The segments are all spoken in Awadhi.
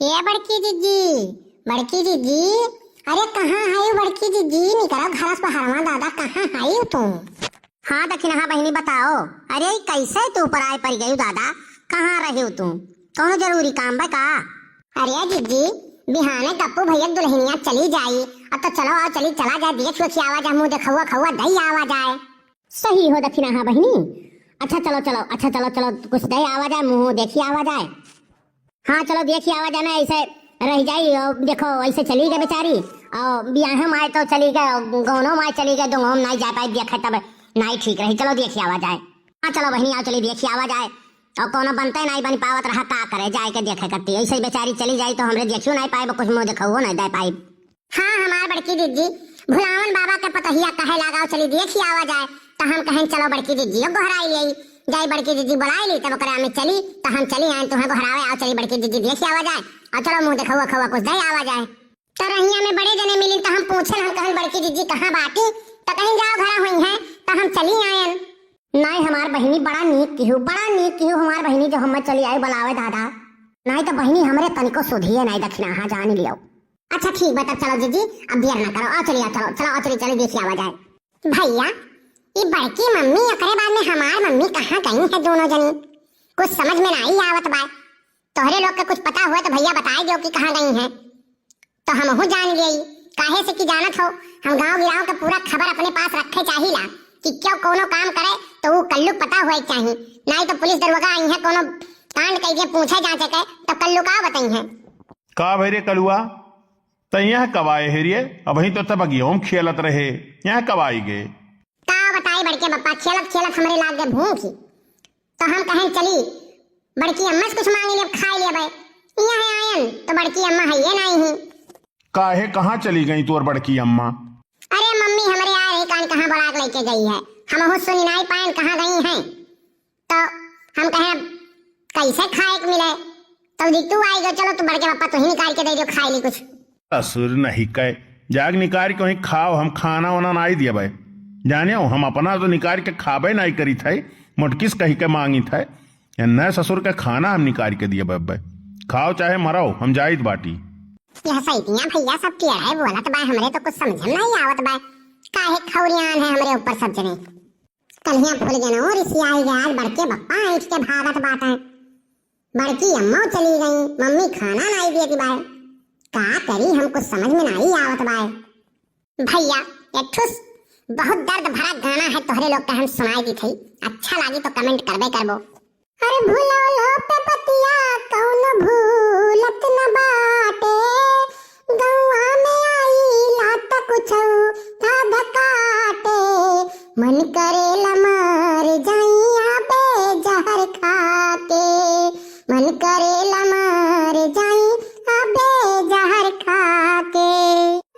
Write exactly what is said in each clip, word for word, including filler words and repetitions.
ए बड़की जिज्जी, बड़की जिज्जी, अरे कहाँ हयू बड़की जिज्जी? निकरो घर से बहरवा दादा, कहाँ हयू तू? हाँ दखिनहा बहिनी बताओ, अरे ई कैसे तू ऊपर आए पड़ गयू दादा, कहाँ रहू तू? कौनो जरूरी काम बा का? अरे जिज्जी, बिहाने गप्पू भैया दुल्हनिया चली जाई, अब तो चलो आओ चली चला जाए, देख वेखी आवा जाए, मुँह देखौआ खौआ दई आवा जाए। सही हो दखिनहा बहिनी, अच्छा चलो चलो, अच्छा चलो चलो, कुछ दई आवा जाए, मुँह देखी आवा जाए। हाँ चलो देखी आवा जाए ना, ऐसे रह जाई और देखो ऐसे चली गए बेचारी, और बियाहे माए तो चली गए और गौनो माए चली गए, दोनों नाई जा पाई, देखे तब नाई ठीक रही। चलो देखी आवा जाए। हाँ चलो बहिनी आओ चली देखी आवा जाए, और कौनो बनते नाई बन पावत रहा का करे, जाए के देखे करती, ऐसे बेचारी चली जाई तो हमरे देखियो नाई पाए, कुछ मुँह देखो नाई दे पाई। हाँ, हमार बड़की जिज्जी, भुलावन बाबा के पतोहिया कहे लागा, "चली देखी आवा जाए।" त हम कहेन, "चलो बड़की जिज्जी, यो गोहराई ले आई।" जाई बड़की जिज्जी बोलाई ली, तब ओकरे आमे चली, त हम चली आएन, "तुहें गोहरावे आओ, चली बड़की जिज्जी देखी आवा जाए, और चलो मुँह देखौआ खौआ कुछ दे आवा जाए।" त रहिया में बड़े जने मिलिन, त हम पूछेन, हम कहेन, "बड़की जिज्जी कहाँ बाटी?" त कहेन, "जाओ घरा हुई हैं।" त हम चली आएन। नाई हमार बहिनी बड़ा नीक किहू, बड़ा नीक किहू हमार बहिनी जो हम्मे चली आई बोलावे दादा। नाई त बहिनी हमरे तनिको सुधिए नाई दखिनहा जान लियो। अच्छा ठीक बा, तब चलो जिज्जी, अब देर ना करो, आओ चलिए, आओ चलो, चलो, आओ चलिए, चलो देखी आवा जाए। भैया, ई बड़की मम्मी, ओकरे बाद में हमार मम्मी कहाँ गई है दोनों जनी? कुछ समझ में नाई आवत बा। तोहरे लोग के कुछ पता हुए तो भैया बताए दियो कि कहाँ गई हैं, तो हमहू जान गई। काहे से कि जानत हो, हम गाँव गिराव के पूरा खबर अपने पास रखे चाहिला कि क्यों कोनो काम करे तो वो कल्लू पता हुए चाहिए, नाई तो पुलिस दरोगा आई है, कोनो कांड कइके पूछे जांचे के तो कल्लू का बताई है। का भई रे कलुआ, त यहाँ कब आए हे रे? अबहीं तो तब बगियवा में खेलत रहे, यहाँ कब आई गे? का बताई बड़के बप्पा, खेलत खेलत हमरे लाग गे भूख ही। तो हम कहेन चली बड़की अम्मा से कुछ मांग लेब, खाए लेबै। यहाँ आएन तो बड़की अम्मा हइये नाई ही। काहे, कहाँ चली गई तोर बड़की अम्मा? अरे मम्मी हमरे आ रही कान कहाँ बोला के लेके गई है, हमहू सुनी नाई पाएन कहाँ गई हैं। तो हम कहे, "अब कैसे खाए के मिले?" तो दी तू आई गो, "चलो तू बड़के पापा तू ही निकाल के दे दो, खाए ली कुछ।" ससुर नहीं कहे, जाग निकाल के वहीं खाओ, हम खाना वाना नाई दिए भाई। जाने हो, हम अपना तो निकाल के खाबे नाई करी थे, मोटकिस कही के मांगी थे। या नए ससुर के खाना हम निकाल के दिए भाई, खाओ चाहे मराओ, हम जाइत बाटी। यह सैतिया भैया सब टेढ़े बोलत बा, हमरे तो कुछ समझ में नहीं आवत बा, काहे खौरियान है हमरे ऊपर सब जने। कलिया फूल गए ना, रिसियाई गए, आज बड़के बप्पा ऐंठ के भागत बाटे। बड़की अम्मा चली गई, मम्मी खाना नाई देती बाय। का करी, हम कुछ समझ में नाई आवत बाय। भैया, एक ठुस बहुत दर्द भरा गाना है, तोहरे लोग के हम सुनाई दी थी, अच्छा लागी तो comment करबे करबो। अरे भुलौलो पे बतिया कौनो भूलत न बाटे, गौआ में आईला त कुछौ याद काटे। मन करेला मर जाई अबे जहर खाके, मन करेला मर जाई अबे जहर खाके।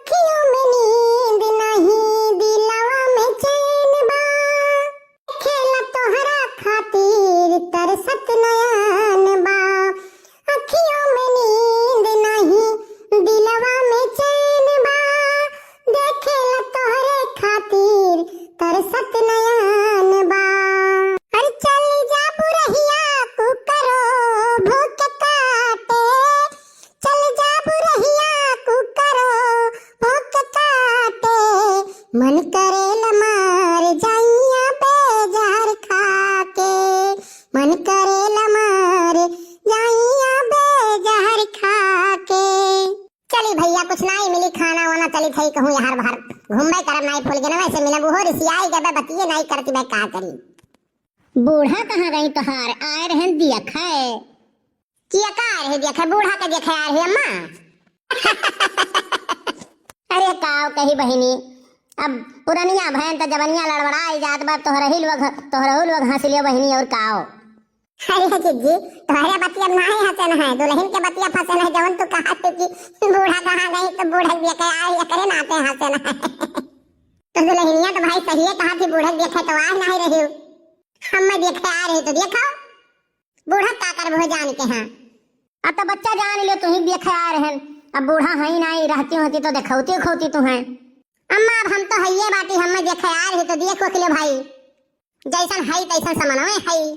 अखियों में नींद नहीं, दिलवा में चैन बा, देखेला तोहरा खातिर तरसत नयन बा। अखियों में नींद नहीं, दिलवा में चैन बा, देखेला तोहरे खातिर तरसत नयन बा। अरे चल जा बुरहिया कुकरो भूख काटे, चल जा बुरहिया कुकरो भूख काटे, मन करेला मर जाई अबे जहर खाके, मन करेला मर जाई अबे जहर खाके। चली भैया, कुछ नाई मिली खाना वाना, चली थई कहूँ यार बाहर घूमबे करब, नाई फूल गए ना, वैसे मिलब, उहो रिसियाई गबे, बतिये नाई करती बे, का करी। बूढ़ा कहाँ गई तोहार? आए रहन दिया खाए। किया का रहे देखे, बूढ़ा के देखे आ रहे अम्मा। अरे काव कही बहिनी, अब पुरनिया भैन त जवनिया लड़बड़ाई जात बा, तोहरही लोग, तोहरहू लोग हंस लियो बहिनी, और काव। अरे जिज्जी, तोहरे बतिया नाहीं हंसे न है, दुल्हन के बतिया फंसे न है, जवन तू कहा तू कि बूढ़ा कहाँ गई तो बूढ़ा के देखे आ रही, एकरे नाते हंसे न है। तो दुल्हनिया तो भाई सही है कहा थी, बूढ़ा के देखे तो आ नहीं रही हूँ, हम मैं देखे आ रही तो देखो। बूढ़ा का करबो जान के, हाँ। अब तो बच्चा जान लियो, तुही देखे आ रहन। अब बूढ़ा हई नाई, रहती होती तो देखौती उखौती तुहें। अम्मा, अब हम तो हइये बाटी, हमें देखे आ रही तो देख उख लियो भाई। जैसन हई तैसन समनवे हई।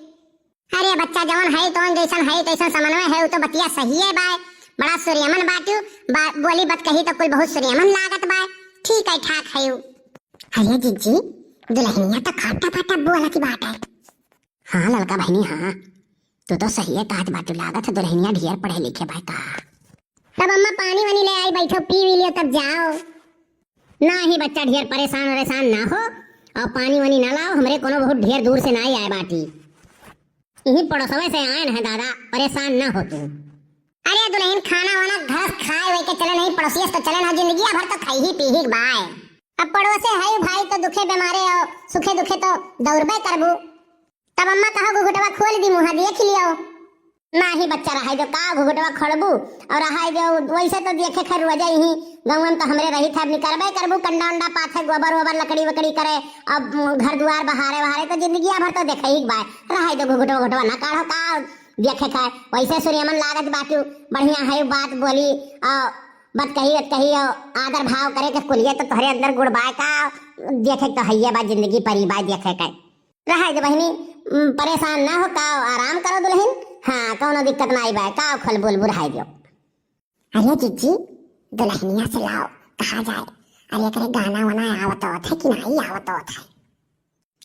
अरे बच्चा, जवन हई तवन जैसन हई तैसन समनवे है, उ तो बतिया सहिए बाय। बड़ा सुरियमन बाटू, बा-, बोली बतकही तो कुल बहुत सुरियमन लागत बा। ठीक है, ठाक है यू। अरे जिज्जी, दुलहिनिया तो खट्टा फट्टा बोलत बाटे। हाँ ललका बहिनी, हाँ, तू तो सही है कहत बाटू, लागत है दुलहिनिया ढेर पढ़े लिखे बा का। तब अम्मा पानी वानी ले आई, बैठो पी वी लियो तब जाओ। नाही बच्चा, ढेर परेशान वरेशान ना हो, और पानी वानी ना लाओ, हमरे कोनो बहुत ढेर दूर से नाही आए बाटी, यही पड़ोसवे से आए हैं दादा, परेशान ना हो तू। अरे दुलहिन, खाना वाना घर से खाए हुए के चले नहीं, पड़ोसियस तो चले ना, जिंदगी भर तो खाई ही पी ही बाय। अब पड़ोसे है भाई तो दुखे बीमारे और सुखे दुखे तो दौड़बे करबू। तब अम्मा कहो घुघुटवा खोल दी, मुँहा देख लियो। नाही बच्चा, रहाई दो, का घुघुटवा खोलबू? और रहाई दो, वैसे तो देखे खैर रोजे ही गाँव में तो हमरे रही था, निकलबे करबू, कंडा उंडा पाथे, गोबर वोबर लकड़ी वकड़ी करे, अब घर दुआर बहारे बहारे तो जिंदगी भर तो देखे ही बाय। रहाई दो, घुघुटवा घुटवा ना काढ़ो, का देखे खैर, वैसे सुरियमन लागत बाटू, बढ़िया है बात बोली, और बतकही बतकही, और आदर भाव करे के कुलिये तो तोहरे अंदर गुण बाय का, देखे तो हइये बा जिंदगी परी बाय देखे के। रहे दे बहिनी, उम, परेशान ना हो, का आराम करो दुलहिन। हाँ, कौनो दिक्कत ना आई बा, का खल बोल बुढ़ाई दियो। अरे जिज्जी, दुलहिनिया से लाओ, कहा जाए। अरे एकरे गाना वाना आवत होत है कि नाही आवत होत है?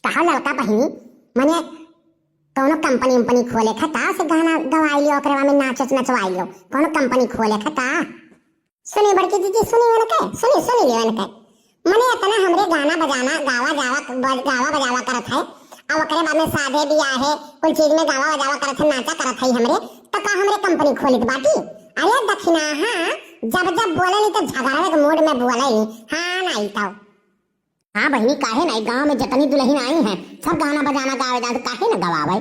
कहा ललका बहिनी, मने कौनो कंपनी उम्पनी खोले खा, का से गाना गवाई लियो, ओकरे में नाच नचवाई लियो, कौनो कंपनी खोले खा का? सुनी बड़की जीजी, सुनी उनके, सुनी, सुनी लियो उनके। मने इतना हमरे गाना बजाना, गावा जावा, ब-, गावा बजावा करत है। अब ओकरे बाद में शादी बियाह है, कुल चीज में गावा बजावा करत है, नाचा करत है हमरे, तो का हमरे कंपनी खोलित बाटी? अरे दखिनाहा, जब जब बोले नी तो झगड़वे के मूड में बोले नी। हाँ, नहीं तो। हाँ बहिनी, काहे नहीं, गाँव में जतनी दुलहिन आई हैं, सब गाना बजाना गावे जात, काहे न गवावे?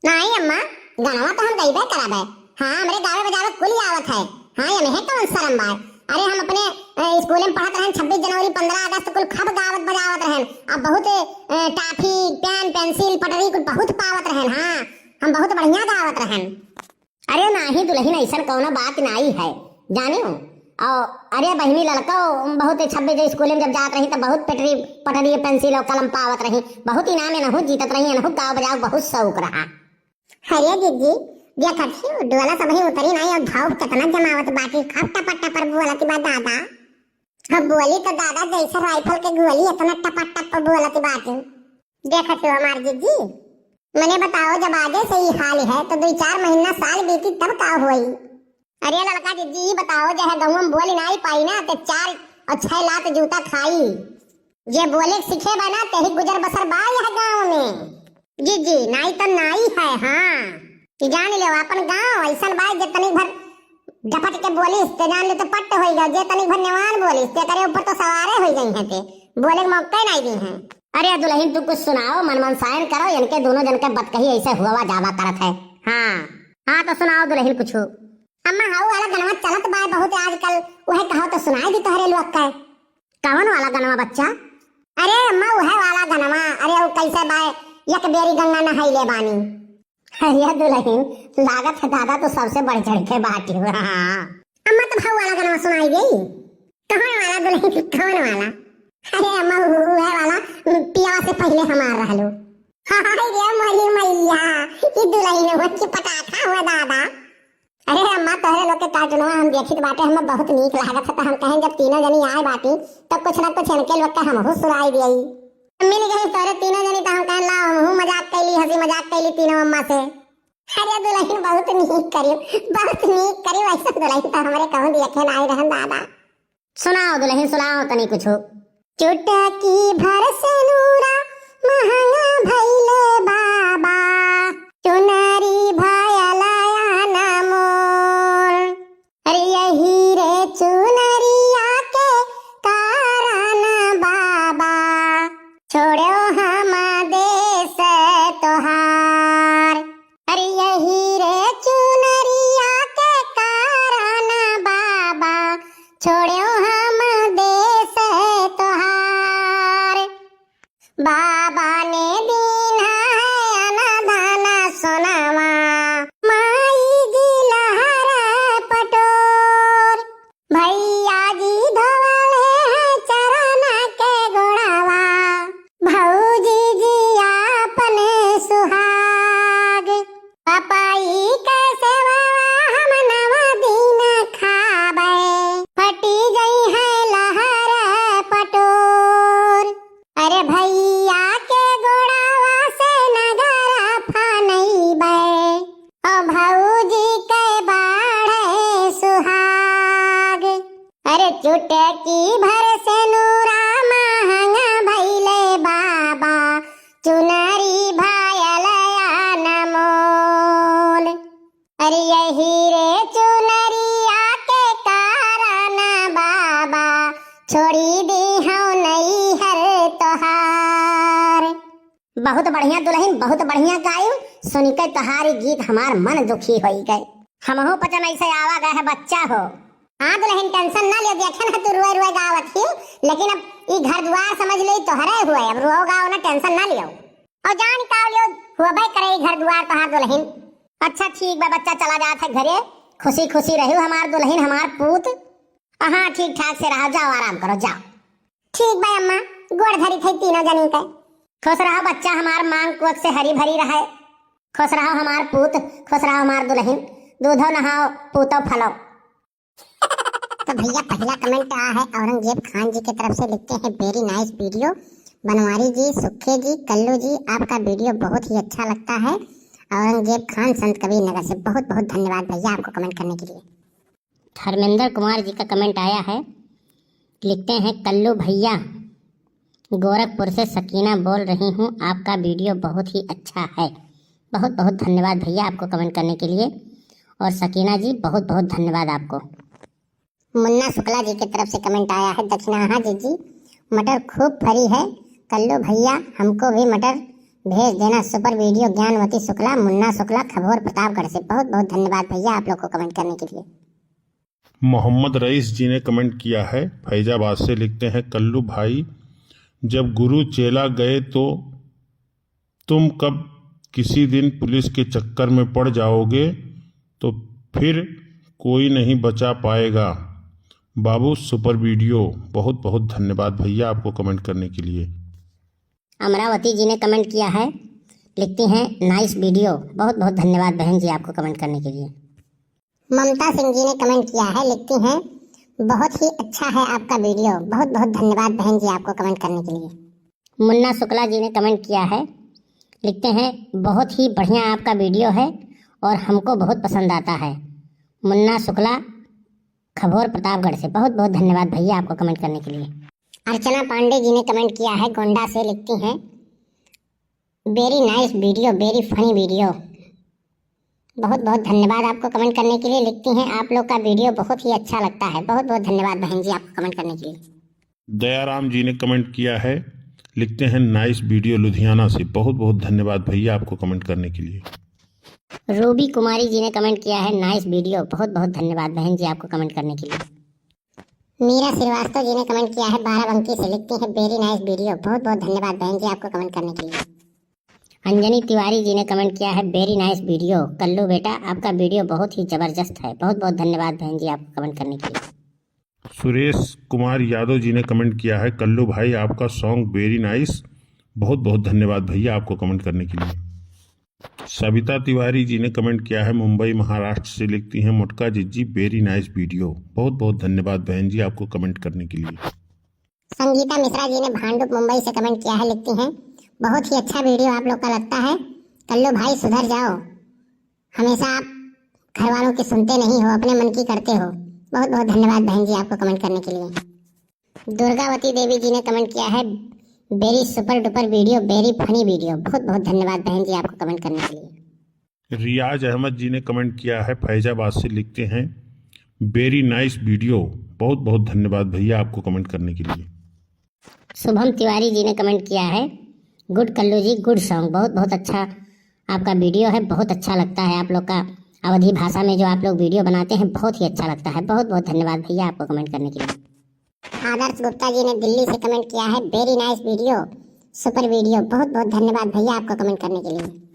नाई अम्मा, गनवा तो हम गइबे करबे। हाँ, हमरे गावे बजावे कुल आवत है। हाँ, एमे कौन शरम बा? अरे, हम अपने, अ, स्कूल में पढ़त रहन, छब्बीस जनवरी, पन्द्रह अगस्त कुल खूब गावत बजावत रहन। अब बहुत, अ, टाफी, पेन, पेंसिल, पटरी कुल बहुत पावत रहन। हाँ, हम बहुत बढ़िया गावत रहन। अरे नाही दुलहिन, अइसन कौनो बात नाई है, जाने हो। और अरे बहिनी ललको बहुत छब्बीस जो स्कूल में जब जात रही तो बहुत पटरी, पटरी पेंसिल और कलम पावत रही, बहुत इनाम एनहु जीतत रही, एनहु गाव बजाव बहुत शौक रहा। अरे जिज्जी, देखत ही डोला सब ही उतरी नाई और भाव कितना जमावत बाटी, खप टपा टपर बोलत बा दादा। अब बोली तो दादा जैसे राइफल के गोली इतना टपा टप बोलत बाटी। देखत हो हमार जिज्जी, मने बताओ, जब आजे से ही हाल है तो दुई चार महीना साल बीती तब का होई? अरे ललका जिज्जी, ई बताओ, जे है गौवा में बोली नाई पाई ना, ते चार और छह लात जूता खाई। जे बोले सीखे बा ना, ते ही गुजर बसर बा यह गाँव में। जिज्जी, नाई तो नाई है, हाँ। कि जान ले अपन गाँव ऐसन बा, जे तनी भर डपट के बोलिस, ते जान ले तो पट्ट होई गयो, जे तनी भर नेवान बोलिस, ते करे ऊपर तो सवारे होई गई हैं, ते बोले के मौका ही नाई दी हैं। अरे दुलहिन, तू कुछ सुनाओ, मन मनसायन करो, इनके दोनों जन के बतकही ऐसे हुआ जावा करत है। हाँ, हाँ, तो सुनाओ दुलहिन कुछ। अम्मा, हाउ वाला गनवा चलत बाय बहुत आजकल, वह कहो तो सुनाई दी तोहरे लोग के। कवन वाला गनवा बच्चा? अरे अम्मा, वह वाला गनवा, अरे वो कैसे बाय, एक बेरी गंगा नहाई ले बानी। अरे दुलहिन, लागत है दादा तो सबसे बढ़ चढ़ के बाटी। हाँ। अम्मा, तो भाऊ वाला गनवा सुनाई गई। कौन वाला दुलहिन, कौन वाला? अरे अम्मा, उ-, उहे वाला, उम, पियावा से पहिले हमार रहलो। हाय रे मोरी मैया, ई दुलहिन हो कि पटाखा हुआ दादा। अरे अम्मा, तोहरे लोग के कार्टूनवा हम देखित बाटे, हमें बहुत नीक लागत है, तो हम कहें जब तीनों जनी आए बाटी, तो कुछ ना कुछ इनके लोग के हमहू सुनाई दियई। मिल गई तोहरे तीनों जनी, तो हम कहें लाओ, हमहू मजाक कैली, हंसी मजाक कैली तीनों अम्मा से। अरे दुलहिन, बहुत नीक करियो, बहुत नीक करियो, ऐसा दुलहिन तो हमरे कहूँ देखे नाई रहन दादा। सुनाओ दुलहिन, सुनाओ तनी कुछ। चुटकी भर से नूरा महंगा भइले बाबा, चुनरी भयल अनमोल। अरे यही रे चुनरिया के कारण बाबा, छोड़ो हम देश तोहार। अरे यही रे चुनरिया के कारण बाबा, छोड़ो हम देश तोहार। बाबा ने दीन्हा है अनधन सोनवा, माई जी लहर पटोर। भैया जी धोवले हैं चरण के गोड़वा, भौजी जी आपन सुहाग। पापाई के सेवा हम नवा दिन चुटकी भर से नूरा महंगा भइले बाबा, चुनरी भयल अनमोल। अरे यही रे चुनरिया के कारण बाबा, छोड़ी दी हूँ नैहर तोहार। बहुत बढ़िया दुलहिन, बहुत बढ़िया गायू। सुनिके तोहारी गीत हमार मन दुखी होई गए। हमहू पचन ऐसे आवा गए है बच्चा हो। हाँ दुलहिन, tension ना लियो, देखे ना तू रुए रुए गावत ही, लेकिन अब ई घर दुआर समझ ले तोहरे हुए, अब रुओ गाओ ना, tension ना लियो। और जान का लियो, हुआ भाई करे ई घर दुआर तोहार दुलहिन। अच्छा ठीक बा बच्चा, चला जात है घरे, खुशी खुशी रहो हमार दुलहिन हमार पूत। हाँ ठीक ठाक से रहो, जाओ आराम करो, जाओ। ठीक बा अम्मा, गोड़ धरी थे तीनों जनी के। खुश रहो बच्चा हमार, मांग कोख से हरी भरी रहे। खुश रहो हमार पूत, खुश रहो हमार दुलहिन, दूधो नहाओ, पूतो फलो। तो भैया पहला comment आया है औरंगजेब खान जी की तरफ से, लिखते हैं very nice video। बनवारी जी, सुखे जी, कल्लू जी, आपका video बहुत ही अच्छा लगता है। औरंगजेब खान संत कबीर नगर से बहुत बहुत धन्यवाद भैया आपको comment करने के लिए। धर्मेंद्र कुमार जी का comment आया है, लिखते हैं, कल्लू भैया, गोरखपुर से सकीना बोल रही हूँ, आपका video बहुत ही अच्छा है। बहुत बहुत धन्यवाद भैया आपको comment करने के लिए। और सकीना जी, बहुत बहुत धन्यवाद आपको। मुन्ना शुक्ला जी की तरफ से comment आया है, दक्षिणाहा जी जी, मटर खूब फरी है, कल्लू भैया हमको भी मटर भेज देना। Super video ज्ञानवती शुक्ला, मुन्ना शुक्ला, खबोर प्रतापगढ़ से। बहुत बहुत धन्यवाद भैया आप लोग को comment करने के लिए। मोहम्मद रईस जी ने comment किया है फैजाबाद से, लिखते हैं, कल्लू भाई, जब गुरु चेला गए तो तुम कब किसी दिन पुलिस के चक्कर में पड़ जाओगे तो फिर कोई नहीं बचा पाएगा। बाबू super video, बहुत बहुत धन्यवाद भैया आपको comment करने के लिए। अमरावती जी ने comment किया है, लिखती हैं, nice video। बहुत बहुत धन्यवाद बहन जी आपको comment करने के लिए। ममता सिंह जी ने comment किया है, लिखती हैं, बहुत ही अच्छा है आपका video। बहुत बहुत धन्यवाद बहन जी आपको comment करने के लिए। मुन्ना शुक्ला जी ने comment किया है, लिखते हैं, बहुत ही बढ़िया आपका video है और हमको बहुत पसंद आता है। मुन्ना शुक्ला खबोर प्रतापगढ़ से, बहुत बहुत धन्यवाद भैया आपको comment करने के लिए। अर्चना पांडे जी ने comment किया है गोंडा से, लिखती हैं, very nice video, very funny video। बहुत बहुत धन्यवाद आपको comment करने के लिए। लिखती हैं, आप लोग का video बहुत ही अच्छा लगता है। बहुत बहुत धन्यवाद बहन जी आपको comment करने के लिए। दयाराम जी ने comment किया है, लिखते हैं, nice video लुधियाना से। बहुत बहुत धन्यवाद भैया आपको comment करने के लिए। रूबी कुमारी जी ने comment किया है, nice video। बहुत बहुत धन्यवाद बहन जी आपको comment करने के लिए। मीरा श्रीवास्तव जी ने comment किया है बाराबंकी से, लिखती हैं, very nice video। बहुत बहुत धन्यवाद बहन जी आपको comment करने के लिए। अंजनी तिवारी जी ने comment किया है, very nice video। कल्लू बेटा, आपका video बहुत ही जबरदस्त है। बहुत बहुत धन्यवाद बहन जी आपको comment करने के लिए। सुरेश कुमार यादव जी ने comment किया है, कल्लू भाई आपका song very nice, बहुत बहुत धन्यवाद भैया आपको comment करने के लिए। सविता तिवारी जी ने comment किया है मुंबई महाराष्ट्र से, लिखती हैं, मोटका जिज्जी, very nice video। बहुत बहुत धन्यवाद बहन जी आपको comment करने के लिए। संगीता मिश्रा जी ने भांडुप मुंबई से comment किया है, लिखती हैं, बहुत ही अच्छा video आप लोग का लगता है। कल्लू भाई सुधर जाओ, हमेशा आप घर वालों की सुनते नहीं हो, अपने मन की करते हो। बहुत बहुत धन्यवाद बहन जी आपको comment करने के लिए। दुर्गावती देवी जी ने comment किया है, very super duper video, very funny video। बहुत बहुत धन्यवाद बहन जी आपको comment करने के लिए। रियाज अहमद जी ने comment किया है फैजाबाद से, लिखते हैं, very nice video। बहुत बहुत धन्यवाद भैया आपको comment करने के लिए। शुभम तिवारी जी ने comment किया है, good कल्लू जी, good song। बहुत बहुत अच्छा आपका video है, बहुत अच्छा लगता है आप लोग का अवधी भाषा में जो आप लोग video बनाते हैं, बहुत ही अच्छा लगता है। बहुत बहुत धन्यवाद भैया आपको comment करने के लिए। आदर्श गुप्ता जी ने दिल्ली से comment किया है, very nice video, super video। बहुत बहुत धन्यवाद भैया आपको comment करने के लिए।